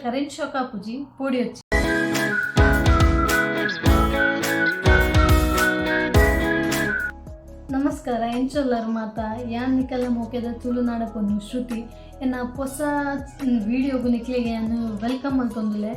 Current shock ಆಪುಜಿ, ಪೋಡಿಯೊಚ್ಚಿ. ನಮಸ್ಕಾರ, ಎಂಚೊಲ್ಲರ್ ಮಾತ? ಯಾನ್ ನಿಕಲ್ನ ಮೋಕೆದ ತುಳುನಾಡ ಪೊನ್ನು ಶ್ರುತಿ. ಎನ್ನ ಪೊಸ ವೀಡಿಯೋಗು ನಿಕ್ಲೆಗೆ ಯಾನ್ welcome ಮಲ್ತೊಂದುಲ್ಲೆ.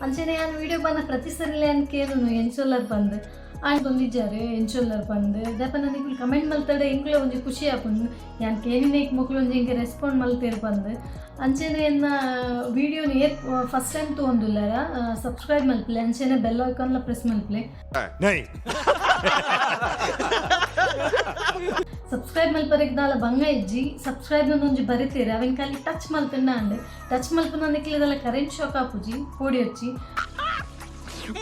ಅಂಚನೆ ಯಾನ್ ವೀಡಿಯೋ ಬಂದ ಪ್ರತಿ ಸರಿಲೆ ಯಾನ್ ಕೇನುನು ಎಂಚೊಲ್ಲರ್ ಪಂದ್. ಆಂಡೊಂದಿಜ್ಜಾರ್ ಎಂಚೊಲ್ಲರ್ ಪಂದ್. ದಾಯೆ ನಿಕುಲು ಕಮೆಂಟ್ ಮಲ್ತಡ ಎಂಕುಲ ಒಂಜಿ ಖುಷಿ ಆಪುಂಡು, ಯಾನ್ ಕೇನಿನೇಕ್ ಮೊಕುಲು ಒಂಜಿ ಎಂಕ್ ರೆಸ್ಪಾಂಡ್ ಮಲ್ತೇರ್ ಪಂದ್. ಅಂಚನೆ ಎನ್ನ ವೀಡಿಯೋನು ಏರ್ ಫಸ್ಟ್ ಟೈಮ್ ತೂವೊಂದುಲ್ಲೆರ ಸಬ್ಸ್ಕ್ರೈಬ್ ಮಲ್ಪುಲೆ, ಅಂಚನೆ ಬೆಲ್ ಐಕಾನ್ಲ ಪ್ರೆಸ್ ಮಲ್ಪುಲೆ. नहीं। ಸಬ್ಸ್ಕ್ರೈಬ್ ಮಲ್ಪರೆಗ್ ದಾಲ ಬಂಗ ಇಜ್ಜಿ. ಸಬ್ಸ್ಕ್ರೈಬ್ ಒಂಜಿ ಬರಿತೀರ, ಅವೆನ್ ಖಾಲಿ ಟಚ್ ಮಲ್ತಂಡ ಅಂಡ್ ಟಚ್ ಮಲ್ಪುನ ನಿಕ್ಲೆದಲ್ಲ ಕರೆಂಟ್ ಶಾಕ್ ಆಪುಜಿ, ಪೋಡಿಯೊಚ್ಚಿ.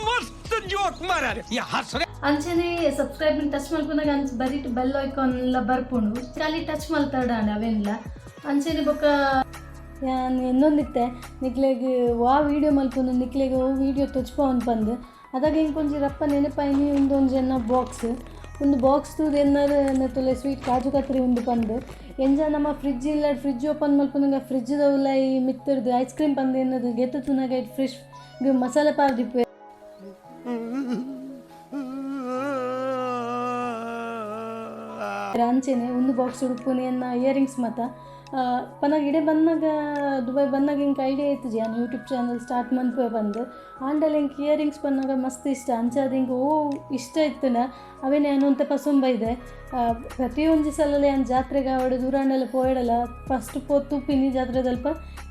मस्त जोक मारा रे या हंस रे। ಅಂಚನೆ ಸಬ್ಸ್ಕ್ರೈಬ್ ಟಚ್ ಮಲ್ಪುನಾಗ ಅಂಚ ಬರಿಟ್ ಬೆಲ್ ಐಕಾನ್ ಲ ಬರ್ಪುಂಡು, ಖಾಲಿ ಟಚ್ ಮಲ್ತಾಡ ಅಂಡ್ ಅವೆನ್ಲ. ಅಂಚನೆ ಬೊಕ್ಕ ಯಾನ್ ಎನ್ನೊಂದಿತ್ತೆ ನಿಕ್ಲೆಗ್ ವಾ ವೀಡಿಯೋ ಮಲ್ಪುನು, ನಿಕ್ಲೆಗ್ ಓ ವೀಡಿಯೋ ತೊಚ್ಪವನ್ ಪಂದ್. ಅದಾಗ ಇಂಕೊಂಜಿ ರಪ್ಪ ನೆನಪಾಯಿನಿ ಉಂದೊಂಜಿ ಎನ್ನ ಬಾಕ್ಸ್. ಒಂದು ಬಾಕ್ಸ್ ತೂದು ಎನ್ನರ್ ತುಲೆ ಸ್ವೀಟ್ ಕಾಜು ಕತ್ರಿ ಉಂದು ಪಂದ್. ಎಂಜ ನಮ್ಮ ಫ್ರಿಜ್ ಇಲ್ಲ, ಫ್ರಿಜ್ ಓಪನ್ ಮಲ್ಪುನಗ ಫ್ರಿಜ್ ಈ ಮಿತ್ತರ್ದು ಐಸ್ ಕ್ರೀಮ್ ಪಂದ್ ಎನ್ನದು ಗೆತ್ತು ತೂನಗ ಫ್ರೆಶ್ ಮಸಾಲೆ ಪಾರ್ದಿಪ್ಪು. ಅಂಚೆನೆ ಒಂದು ಬಾಕ್ಸ್ ಉಡುಪುನಿ ಎನ್ನ ಇಯರಿಂಗ್ಸ್ ಮಾತ. ಪನಗ ಇಡೆ ಬನ್ನಗ, ದುಬೈ ಬನ್ನಗ ಇಂಕ್ ಐಡಿಯಾ ಇತ್ತುಜಿ ಯಾನ್ ಯೂಟ್ಯೂಬ್ ಚಾನಲ್ ಸ್ಟಾರ್ಟ್ ಮನ್ಪುವೆ ಪಂದ್. ಆಂಡಲ ಇಂಕ್ ಇಯರಿಂಗ್ಸ್ ಪನ್ನಗ ಮಸ್ತ್ ಇಷ್ಟ. ಅಂಚಾದ್ ಇಂಕ್ ಓ ಇಷ್ಟ ಇತ್ತುಂಡ ಅವೇನೆ ಯಾನ್ ಒಂತೆ ಪಸೊಂಬೈದೆ. ಪ್ರತಿಯೊಂಜಿ ಸಲಲ ಯಾನ್ ಜಾತ್ರೆಗ್ ಆವಡ್ ದೂರಾಂಡಲ ಪೋಯಡಲ ಫಸ್ಟ್ ಪೋ ತೂಪಿನಿ ಜಾತ್ರೆದಲ್ಪ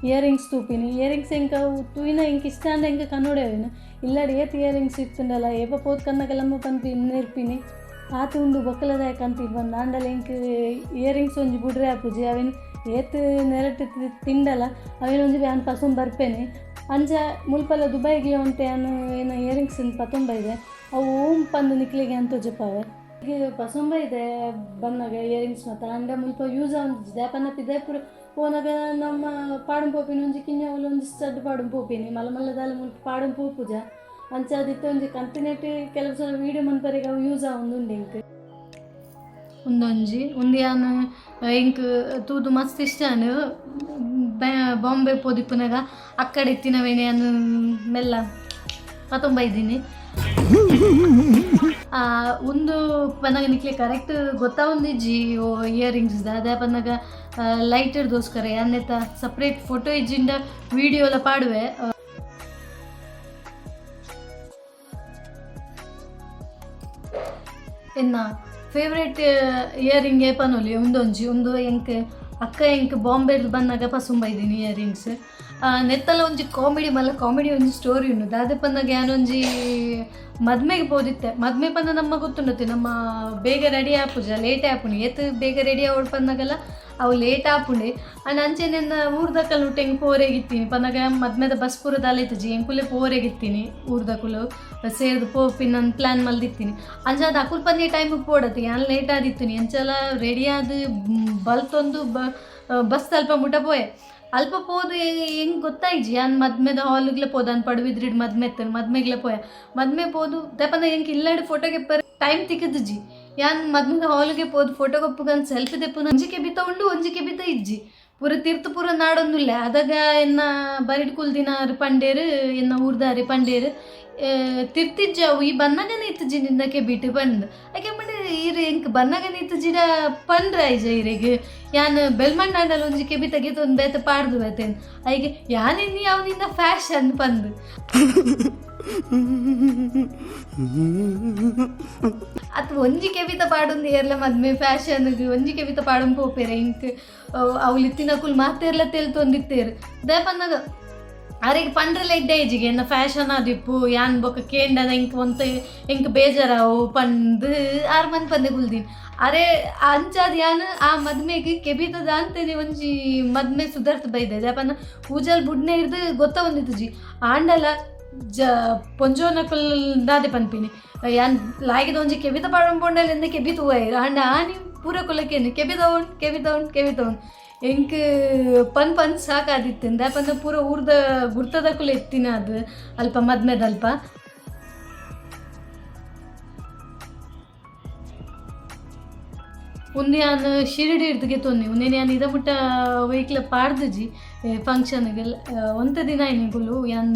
ಇಯರಿಂಗ್ಸ್ ತೂಪಿನಿ. ಇಯರಿಂಗ್ಸ್ ಎಂಕ್ ಅವು ತೂಯಿನ ಎಂಕ್ ಇಷ್ಟ ಆಂಡ ಎಂಕ್ ಕನ್ನೋಡೆ ಅವೇನು. ಇಲ್ಲಡ್ ಏತ್ ಇಯರಿಂಗ್ಸ್ ಇತ್ತುಂಡಲ ಏಪ ಪೋದು ಕನ್ನಗಲಮ್ಮ ಪನ್ಪಿ ನೆರ್ಪಿನಿ ಆತು ಉಂದು ಬೊಕ್ಕಲದಾಯ ಕಂತಿ ಬಂದು. ಆಂಡಲ ಎಂಕ್ ಇಯರಿಂಗ್ಸ್ ಒಂಜಿ ಬುಡ್ರೆ ಆಪುಜಿ. ಅವೇನು ಏತ್ ನೆರಟ್ ತಿಂಡಲ ಅವೇನು ಒಂಜಿ ಯಾನ್ ಪಸೊಂದು ಬರ್ಪೇನೆ. ಅಂಚ ಮುಲ್ಪಲ ದುಬೈಗ್ಲ ಒಂತೆ ಯಾನ್ ಏನ ಇಯರಿಂಗ್ಸ್ ಪತೊಂಬೈದೆ, ಅವು ಓಂ ಪಂದ್ ನಿಕ್ಲೆಗೆ ಅಂತ ತೋಜಪಾವೆ. ಪಸೊಂಬೈದೆ ಬನ್ನಗ ಇಯರಿಂಗ್ಸ್ ಮಾತ. ಆಂಡ ಮುಲ್ಪ ಯೂಸ್ ಆವೊಂದಿಜ್ಜಿ. ದಾಯೆ ಪಿದಾಯಿ ಪೂರ ಪೋನಗ ನಮ್ಮ ಪಾಡೊಂದು ಪೋಪಿನಿ, ಒಂಜಿ ಕಿನ್ಯ ಒಂಜಿ ಸ್ಟಡ್ ಪಾಡೊಂದು ಪೋಪಿನಿ. ಮಲ್ಲ ಮಲ್ಲದಾಲ ಮುಲ್ಪ ಪಾಡೊಂದು ಪೋಪುಜ. ಅಂಚ ಅದಿತ್ತೆ ಒಂಜಿ ಕಂತಿನೆಟ್ ಕೆಲವು ಸಲ ವೀಡಿಯೋ ಮನ್ಪರೆಗ್ ಅವು ಯೂಸ್ ಆವೊಂದುಂಡು ಎಂಕ್. ಉಂದೊಂಜಿ ಉಂದು ಯಾನ್ ಎಂಕ್ ತೂದು ಮಸ್ತ್ ಇಷ್ಟ ಆಂಡ್. ಬಾಂಬೆ ಪೋದಿಪ್ಪುನಗ ಅಕ್ಕಡೆ ಇತ್ತಿನವೇನೆ ಯಾನ್ ಮೆಲ್ಲ ಪತೊಂಬೈದಿನಿ. ಉಂದು ಪನ್ನಗ ನಿಕ್ಲೆ ಕರೆಕ್ಟ್ ಗೊತ್ತಾವೊಂದಿಜ್ಜಿ ಓ ಇಯರಿಂಗ್ಸ್ ದಾದ ಪನ್ನಗ ಲೈಟರ್ ದೋಸ್ಕರ ಯಾನ್ ಸಪ್ರೇಟ್ ಫೋಟೋ ಇಜ್ಜಿಂಡ ವೀಡಿಯೋಲ ಪಾಡುವೆ. ಎನ್ನ ಫೇವ್ರೇಟ್ ಇಯರಿಂಗ್ ಪನೊಲಿ ಉಂದೊಂಜಿ. ಉಂದು ಎಂಕ್ ಅಕ್ಕ ಎಂಕ್ ಬಾಂಬೆಡ್ ಬನ್ನಗ ಪಸೊಂಬೈದಿನಿ ಇಯರಿಂಗ್ಸ್. ನೆತ್ತಲ ಒಂಜಿ ಕಾಮಿಡಿ ಮಲ್ಲ ಕಾಮಿಡಿ ಒಂಜಿ ಸ್ಟೋರಿ ಉಂಡು. ದಾದೆ ಪನ್ನಗ ಯಾನೊಂಜಿ ಮದ್ಮೆಗೆ ಪೋದಿತ್ತೆ. ಮದ್ಮೆ ಪಂಡ ನಮ್ಮ ಗೊತ್ತುಂಡತ್ತೆ, ನಮ್ಮ ಬೇಗ ರೆಡಿ ಆಪುಜ, ಲೇಟ್ ಆಪುಂಡು. ಏತ್ ಬೇಗ ರೆಡಿ ಆವೊಡು ಪನ್ನಗಲ ಅವು ಲೇಟ್ ಆಪುಂಡೆ. ಅಂಡ್ ಅಂಚೆನೆ ಊರ್ದಕಲ್ ಎಂಕ್ ಪೋರೆಗಿತ್ತೀನಿ ಪನ್ನಗ ಮದ್ಮೆದ ಬಸ್ ಪೂರ ದಾಲ ಇತ್ತುಜಿ. ಎಂಕುಲೆ ಪೋರೆಗಿತ್ತೀನಿ, ಊರ್ದಕುಲು ಸೇರ್ದು ಪೋಪಿನ ಪ್ಲ್ಯಾನ್ ಮಲ್ದಿತ್ತೀನಿ. ಅಂಚಾದ್ ಅಕುಲು ಪನ್ನಿ ಟೈಮಿಗೆ ಪೋಡತ್ತೆ, ಯಾನ್ ಲೇಟ್ ಆದಿತ್ತೀನಿ. ಎಂಚಲ ರೆಡಿ ಆದ್ ಬಲ್ತೊಂದು ಬಸ್ ಅಲ್ಪ ಮುಟ ಪೋಯೆ. ಅಲ್ಪ ಪೋದು ಹೆಂಗೆ ಗೊತ್ತಾಯ್ಜಿ, ಯಾನ್ ಮದ್ಮೆದ ಹಾಲ್ಗ್ಲೆ ಪೋದಾನ್. ಪಡುಬಿದ್ರಿಡ್ ಮದ್ಮೆ ಇತ್ತು, ಮದ್ಮೆಗ್ಲೆ ಪೋಯ. ಮದ್ಮೆ ಪೋದು ದೆಪಂದ ಎಂಕ್ ಇಲ್ಲಡ್ ಫೋಟೋ ಗೆಪ್ಪರೆ ಟೈಮ್ ತಿಕ್ಕುದುಜಿ. ಯಾನ್ ಮದ್ಮೆದ ಹಾಲ್ಗೆ ಪೋದು ಫೋಟೋ ಗೊಪ್ಪುಗನ್ ಸೆಲ್ಫಿ ದೆಪ್ಪುನ, ಒಂಜಿ ಕೆಬಿತ ಉಂಡು, ಒಂಜಿ ಕೆಬಿತ ಇಜ್ಜಿ. ಪೂರ ತಿರ್ತು ಪೂರ ನಾಡೊಂದುಲ್ಲೆ. ಅದಾಗ ಎನ್ನ ಬರಿಡ್ ಕುಲ್ದಿನಾರ್ ಪಂಡೇರು, ಎನ್ನ ಊರ್ದಾರಿ ಪಂಡೇರು, ತಿರ್ತಿಜ್ಜ ಅವು, ಈ ಬನ್ನಗನೆ ಇತ್ತುಜಿ ನಿನ್ನ ಕೆಬಿಟ್ ಪಂದ್. ಐಕೆ ಪಂಡ, ಈರ್ ಎಂಕ್ ಬನ್ನಗನೆ ಇತ್ತುಜಿಡ ಪಂಡ್ರ ಐಜ ಇರೆಗ್, ಯಾನ್ ಬೆಲ್ಮಣ್ಣಾಂಡಲ ಒಂಜಿ ಕೆಬಿ ತೆಗೆದು ಒಂದು ಬೇತೆ ಪಾಡ್ದು ಬೇತೇನ್. ಐಗೆ ಯಾನ್ ಇನ್ನಿ ಅವನಿಂದ ಫ್ಯಾಷನ್ ಪಂದ್. ಅತ್ ಒಂಜಿ ಕೆಬಿತ ಪಾಡೊಂದು ಏರ್ಲ ಮದ್ಮೆ ಫ್ಯಾಷನ್ ಒಂಜಿ ಕೆಬಿತ ಪಾಡೊಂದು ಪೋಪೆರೆ ಇಂಕ್ ಅವ್ಲು ಇತ್ತಿನಕುಲು ಮಾತೆರ್ಲ ತೆಲ್ತೊಂದಿತ್ತೇರು. ದಾಯೆ ಪನ್ನಗ ಅರೆಗ್ ಪಂಡ್ರೆಲ ಎಡ್ಡೆ ಇಜ್ಜಿಗೆ, ಎನ್ನ ಫ್ಯಾಷನ್ ಆದಿಪ್ಪು, ಯಾನ್ ಬೊಕ್ಕ ಕೇಂಡನ ಎಂಕ್ ಒಂತೆ ಎಂಕ್ ಬೇಜಾರಾವು ಪಂದ್ ಆರ್ ಮನ್ ಪಂದೆ ಕುಲ್ದಿನಿ. ಅರೆ ಅಂಚಾದ್ ಯಾನ್ ಆ ಮದ್ಮೆಗ್ ಕೆಬಿತದ ಅಂತೇನೆ ಒಂಜಿ ಮದ್ಮೆ ಸುಧಾರ್ತ್ ಬೈದೆ. ದಾಯೆ ಪಂಡ ಕೂಜಲ್ ಬುಡ್ನೆ ಇರ್ದು ಗೊತ್ತವೊಂದಿತ್ತುಜಿ. ಆಂಡಲ ಜ ಪೊಂಜೋನಕುಲ್ ದಾದೆ ಪನ್ಪಿನಿ, ಯಾನ್ ಲಾಗಿದ ಒಂಜಿ ಕೆಬಿತ ಪಾಡೊಂದು ಪೋಂಡಲ ಎಂದ ಕೆಬಿ ತೂವೈರ್. ಆಂಡ ಆನಿ ಪೂರ ಕುಲಕೇನು ಕೆಬಿ ತಗೊಂಡು ಕೆಬಿ ತಗೊಂಡು ಕೆಬಿ ತಗೊಂಡು ಎಂಕ್ ಪನ್ ಪನ್ ಸಾಕಾದಿತ್ತು. ದಾಯೆ ಪಂಡ ಪೂರ ಊರ್ದ ಗುರ್ತದಕುಲು ಎತ್ತಿನ ಅದು ಅಲ್ಪ ಮದ್ಮೆದಲ್ಪ. ಉಂದು ಯಾನ್ ಶಿರಡಿ ಹಿಡ್ದು ತೊಂದಿ. ಉಂದೇನು ಯಾನ್ ಇದ ಮುಟ್ಟ ವೆಹಿಕಲ್ ಪಾಡ್ದುಜಿ ಫಂಕ್ಷನ್ಗೆ. ಒಂತೆ ದಿನ ಎಂಕುಲು ಯಾನ್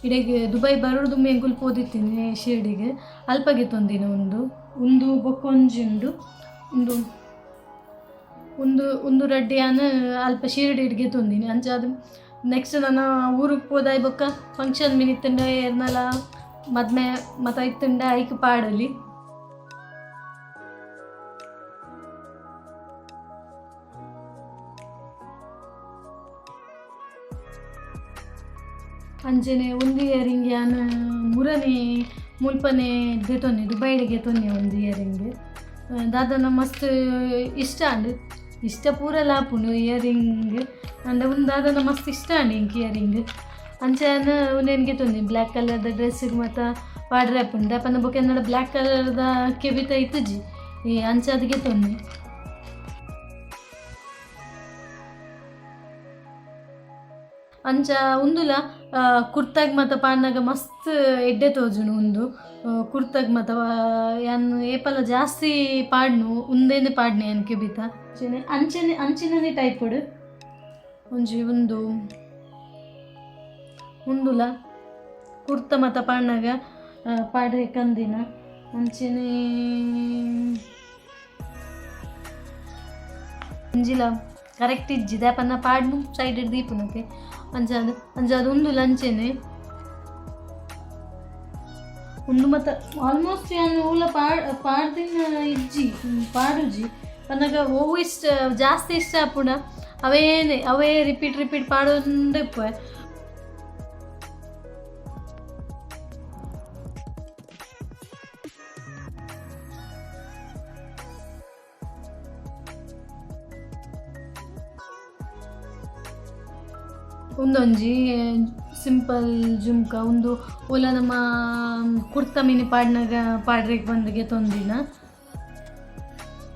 ಇಡೆಗ್ ದುಬೈ ಬರೋದು ಎಂಕುಲು ಪೋದಿತ್ತೀನಿ ಶಿರಡಿಗೆ, ಅಲ್ಪಗೆ ತೊಂದಿನ. ಉಂದು ಉಂದು ಬೊಕ್ಕೊಂಜಿ ಉಂಡು. ಉಂದು ಉಂದು ಉಂದು ರಡ್ಡ್ ಯಾನ್ ಅಲ್ಪ ಶಿರಡಿ ಹಿಡ್ಗೆ ತೊಂದಿನಿ. ಅಂಚ ಅದು ನೆಕ್ಸ್ಟ್ ನನ್ನ ಊರಿಗೆ ಪೋದಾಯ್ ಬೊಕ್ಕ ಫಂಕ್ಷನ್ ಮಿನಿ ಇತ್ತಂಡ, ಏರ್ನಲ ಮದ್ಮೆ ಮತ ಇತ್ತಂಡ ಐಕ್ ಪಾಡಲಿ. ಅಂಚನೆ ಒಂದು ಇಯರಿಂಗ್ ಯಾನ್ ಮುರನೆ ಮುಲ್ಪನೆ ದೆತೊನ್ನೆ, ದುಬೈಡಿಗೆ ತೊನ್ನೆ ಒಂದು ಇಯರಿಂಗ್. ದಾದನ ಮಸ್ತ್ ಇಷ್ಟ ಅಂಡ್ ಇಷ್ಟ ಪೂರ ಲಾಪುಂಡು ಇಯರಿಂಗ್ ಅಂಡ ಉಂದು ದಾದನ ಮಸ್ತ್ ಇಷ್ಟ ಅಂಡ್ ಇಂಕ್ ಇಯರಿಂಗ್. ಅಂಚೆ ಉಂದೆನ್ಗೆ ತೊಂದಿ ಬ್ಲ್ಯಾಕ್ ಕಲರ್ದ ಡ್ರೆಸ್ಸಿಗೆ ಮಾತ ಪಾಡ್ರೆ ಆಪುಂಡು. ದಾಪನ ಬೊಕ ಎನ್ನಡ ಬ್ಲ್ಯಾಕ್ ಕಲರ್ದ ಕೆಬಿತ ಇತ್ತುಜಿ, ಈ ಅಂಚ ಅದಕ್ಕೆ ತೊಂದಿ. ಅಂಚ ಉಂದುಲ ಕುರ್ತಾಗ್ ಮಾತ ಪಾಡ್ನಗ ಮಸ್ತ್ ಎಡ್ಡೆ ತೋಜುಂಡು. ಉಂದು ಕುರ್ತಾಗ್ ಮಾತ ಯಾನ್ ಏಪಲ ಜಾಸ್ತಿ ಪಾಡ್ನು, ಉಂದೇನೆ ಪಾಡ್ನೆ ಯಾನ್ ಕೆಬಿತ. ಅಂಚನೆ ಅಂಚನೆ ಅಂಚಿನನೇ ಟೈಪುಡು ಒಂಜಿ ಉಂದು. ಉಂದುಲ ಕುರ್ತ ಮಾತ ಪಾಡ್ನಗ ಪಾಡ್ರೆ ಕಂದಿನ. ಅಂಚನೆ ಒಂಜಿಲ ಕರೆಕ್ಟ್ ಇಜ್ಜಿ, ದಾಪನ್ನ ಪಾಡ್ನು ಸೈಡ್ ದೀಪುನಕ್ಕೆ. ಅಂಚಾದ್ ಅಂಚಾದ್ ಉಂದುಲ ಅಂಚೆನೆ. ಉಂದು ಮತ್ತ ಆಲ್ಮೋಸ್ಟ್ ಯಾನ್ ಓಲ ಪಾಡ್ದಿನ ಇಜ್ಜಿ, ಪಾಡುಜಿ. ಪನ್ನಗ ಒವು ಇಷ್ಟ ಜಾಸ್ತಿ ಇಷ್ಟ ಆಪುಂಡ ಅವೇನೆ ಅವೇ ರಿಪೀಟ್ ರಿಪೀಟ್ ಪಾಡೊಂದು ಇಪ್ಪುವೆ. ಉಂದೊಂಜಿ ಸಿಂಪಲ್ ಜುಮ್ಕ. ಉಂದು ಓಲ ನಮ್ಮ ಕುರ್ತಾ ಮಿನಿ ಪಾಡ್ನಗ ಪಾಡ್ರೆಗ್ ಬಂದಿಗೆ ತೊಂದಿನ.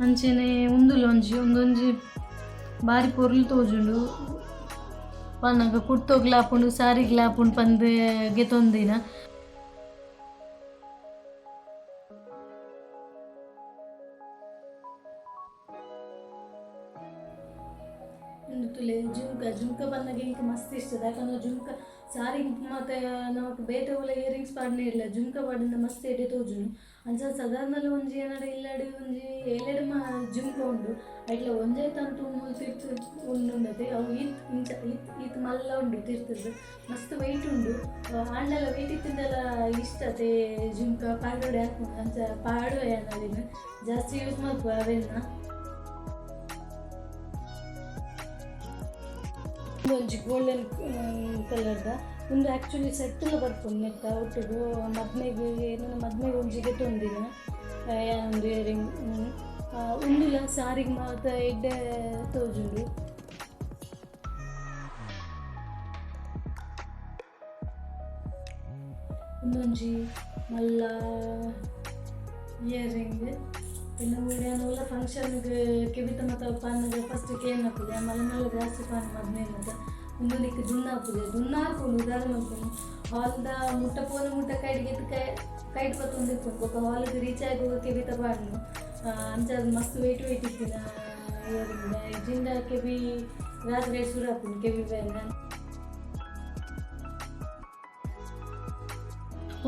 ಅಂಚೆನೆ ಉಂದುಲ ಒಂಜಿ ಉಂದೊಂಜಿ ಬಾರಿ ಪೊರ್ಲು ತೋಜುಂಡು. ಪನ್ನಗ ಕುರ್ತೋಗ್ಲ ಆಪುಂಡು, ಸಾರಿಗ್ಲ ಆಪುಂಡು ಪಂದ್ ಗೆತೊಂದಿನ. ಉಂದು ತೂಲೆ ಜುಮ್ಕ. ಜುಮ್ಕ ಪನ್ನಗ ಎಂಕ್ ಮಸ್ತ್ ಇಷ್ಟ. ದಾಯೆಪಂಡ ಜುಮ್ಕ ಸಾರಿಗೆ ಮಾತ ನಮಕ್ ಬೇತೆ ಓಲ ಇಯರಿಂಗ್ಸ್ ಪಾಡ್ನೆ ಇಲ್ಲ, ಜುಮ್ಕ ಪಾಡಿಂದ ಮಸ್ತ್ ಎಡ್ಡೆ ತೋಜುಂಡು. ಅಂಚ ಸಾಧಾರಣ ಒಂಜಿ ಏನಾರ ಇಲ್ಲಡ್ ಒಂಜಿ ಏಲೆಡ್ ಮಾ ಜುಮ್ಕ ಉಂಡು. ಐಟ್ಲ ಒಂಜೇ ತಂತು ಮೂಲು ತಿರ್ತ್ ಉಂಡುಂಡತೆ. ಅವು ಈತ್ ಇಂಚ ಈತ್ ಈತ್ ಮಲ್ಲ ಉಂಡು ತಿರ್ತದ್ದು, ಮಸ್ತ್ ವೆಯ್ಟ್ ಉಂಡು. ಆಂಡಲ ವೆಯ್ಟ್ ಇತ್ತಿಂದಲ ಇಷ್ಟ ಅತೆ ಜುಮ್ಕ ಪಾಡೋಡೆ ಹಾಕುಂಡು. ಅಂಚ ಪಾಡುವೆ ಯಾನ್ ಅವೆನ್ ಜಾಸ್ತಿ ಯೂಸ್ ಮಲ್ಪುವೆ ಅವೆನ್ನ. ಒಂಜಿ ಗೋಲ್ಡನ್ ಕಲರ್ದ ಉಂದು ಆ್ಯಕ್ಚುಲಿ ಸೆಟ್ಟುಲ ಬರ್ಪುಂಡು ನೆತ್ತ ಒಟ್ಟುಗು. ಮದ್ಮೆಗ್ ಏನನ ಮದ್ಮೆಗ್ ಒಂಜಿ ಗೆತೊಂದಿನ ಯಾನೊಂದು ಇಯರಿಂಗ್. ಉಂದುಲ ಸಾರಿಗೆ ಮಾತ ಎಡ್ಡೆ ತೋಜುಂಡು. ಉಂದೊಂಜಿ ಮಲ್ಲ ಇಯರಿಂಗ್. ಇನ್ನು ಯಾನ್ ಒಲ್ಲ ಫಂಕ್ಷನ್ಗ್ ಕೆಬಿತ ಮಾತ ಪಾಡ್ನಗ ಫಸ್ಟ್ ಕೇನಪುಜಿ. ಮಲ್ಲ ಮಲ್ಲ ಜಾಸ್ತಿ ಪಾಡ್ ಮದ್ಮೆ ಮಾತ. ಉಂದು ನಿಕ್ ದುನ್ನ ಆಪುಜಿ, ದುನ್ನ ಆಪುಂಡು. ದಾದ ಮಲ್ಪುನು, ಹಾಲ್ದ ಮುಟ್ಟ ಪೋನ ಮುಟ್ಟ ಕೈಡ್ ಕೈ ಕೈಟ್ ಪತ್ತೊಂದು ಇಪ್ಪುಂಡು. ಬೊಕ ಹಾಲ್ಗ್ ರೀಚ್ ಆಗಿ ಕೆಬಿತ ಪಾಡ್ನು. ಅಂಚಾದ್ ಮಸ್ತ್ ವೆಯ್ಟ್ ವೆಯ್ಟ್ ಇತ್ತಿನ ಇಯರಿಂಗ್. ಇಜ್ಜಿಂಡ ಕೆಬಿ ರಾತ್ರಿ ಸುರು ಆಪುಂಡು ಕೆಬಿ ಬೇನೆ.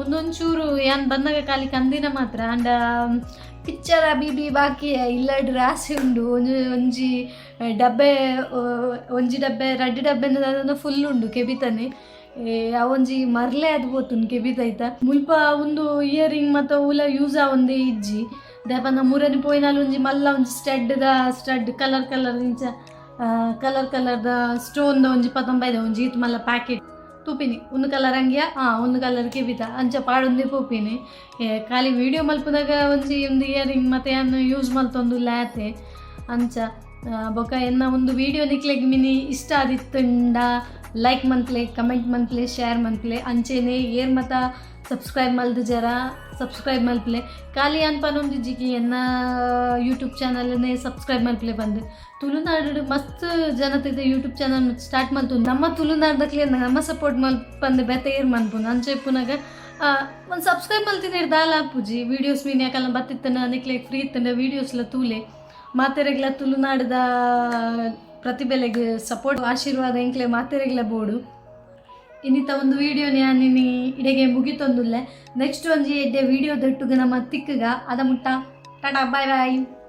ಒಂದೊಂಚೂರು ಯಾನ್ ಬಂದಾಗ ಖಾಲಿ ಕಂದಿನ ಮಾತ್ರ. ಅಂಡ ಪಿಕ್ಚರ್ ಅಬಿ ಬಾಕಿ ಇಲ್ಲಡ್ ರಾಸಿ ಉಂಡು. ಒಂಜಿ ಒಂಜಿ ಡಬ್ಬೆ, ಒಂಜಿ ಡಬ್ಬೆ ರಡ್ಡ್ ಡಬ್ಬೆ ಫುಲ್ ಉಂಡು ಕೆಬಿತನೆ. ಅವೊಂಜಿ ಮರ್ಲೆ ಅದು ಪೋತುಂಡು ಕೆಬಿತೈತ. ಮುಲ್ಪ ಉಂದು ಇಯರಿಂಗ್ ಮಾತ ಒವುಲ ಯೂಸ್ ಆವೊಂದೇ ಇಜ್ಜಿ. ದಾಯೆಪಂಡ ಮುರನಿ ಪೋಯಿನಾಲ್ ಒಂಜಿ ಮಲ್ಲ ಒಂಜಿ ಸ್ಟಡ್ ದ ಸ್ಟಡ್ ಕಲರ್ ಕಲರ್ ಇಂಚ ಕಲರ್ ಕಲರ್ ದ ಸ್ಟೋನ್ ದ ಒಂಜಿ ಪತೊಂಬೈದ ಒಂಜಿ ಈತ್ ಮಲ್ಲ ಪ್ಯಾಕೆಟ್. ತೂಪಿನಿ ಒಂದು ಕಲರ್ ಅಂಗಿಯ ಒಂದು ಕಲರ್ ಕೆಬಿತ ಅಂಚ ಪಾಡೊಂದೇ ಪೋಪಿನಿ. ಖಾಲಿ ವೀಡಿಯೋ ಮಲ್ಪುನಗ ಒಂಜಿ ಒಂದು ಇಯರಿಂಗ್ ಮತ್ತೆ ಯಾನ್ ಯೂಸ್ ಮಲ್ತೊಂದು ಲ್ಯಾತೆ ಅಂಚ. ಬೊಕ ಎನ್ನ ಒಂದು ವೀಡಿಯೋ ನಿಕ್ಲೆಗ್ ಮಿನಿ ಇಷ್ಟ ಆದಿತ್ತುಂಡ ಲೈಕ್ ಮನ್ಪ್ಲೆ, ಕಮೆಂಟ್ ಮನ್ಪ್ಲೆ, ಶೇರ್ ಮನ್ಪ್ಲೆ. ಅಂಚೆನೆ ಏರ್ ಮತ ಸಬ್ಸ್ಕ್ರೈಬ್ ಮಲ್ದು ಜರ ಸಬ್ಸ್ಕ್ರೈಬ್ ಮಲ್ಪ್ಲೆ. ಖಾಲಿ ಯಾನ್ ಪನೊಂದಿಜ್ಜಿಕಿ ಎನ್ನ ಯೂಟ್ಯೂಬ್ ಚಾನಲ್ನೇ ಸಬ್ಸ್ಕ್ರೈಬ್ ಮಲ್ಪ್ಲೆ ಬಂದು. ತುಳುನಾಡು ಮಸ್ತ್ ಜನತೆ ಯೂಟ್ಯೂಬ್ ಚಾನಲ್ ಸ್ಟಾರ್ಟ್ ಮಲ್ತು. ನಮ್ಮ ತುಳುನಾಡ್ದಕ್ಲೆ ನಮ್ಮ ಸಪೋರ್ಟ್ ಮಲ್ಪಂದು ಬೇತೆ ಏರ್ ಮನ್ಪುನು? ಅಂಚ ಇಪ್ಪುನಗ ಒಂದು ಸಬ್ಸ್ಕ್ರೈಬ್ ಮಲ್ತಿನ ದಾಲ ಆಪುಜಿ. ವೀಡಿಯೋಸ್ ಮೀನ್ ಯಾಕಲ್ಲ ಬತ್ತಿತ್ತನ ನಿಕ್ಲೆ ಫ್ರೀ ಇತ್ತಂಡ ವೀಡಿಯೋಸ್ಲ ತೂಲೆ. ಮಾತೆರೆಗ್ಲ ತುಳುನಾಡದ ಪ್ರತಿಭೆಲೆಗ್ ಸಪೋರ್ಟ್, ಆಶೀರ್ವಾದ ಎಂಕ್ಲೆ ಮಾತೆರೆಗ್ಲ ಬೋಡು. ಇನ್ನಿತ ಒಂದು ವಿಡಿಯೋ ನಾನು ಇಡೆಗೆ ಮುಗಿತೊಂದುಲ್ಲೆ. ನೆಕ್ಸ್ಟ್ ಒಂಜಿ ಎಡ್ಡೆ ವಿಡಿಯೋ ದೊಟ್ಟುಗ ನಮ್ಮ ತಿಕ್ಕಗ. ಅದ ಮುಟ್ಟ ಟಾಟಾ, ಬಾಯ್ ಬಾಯ್.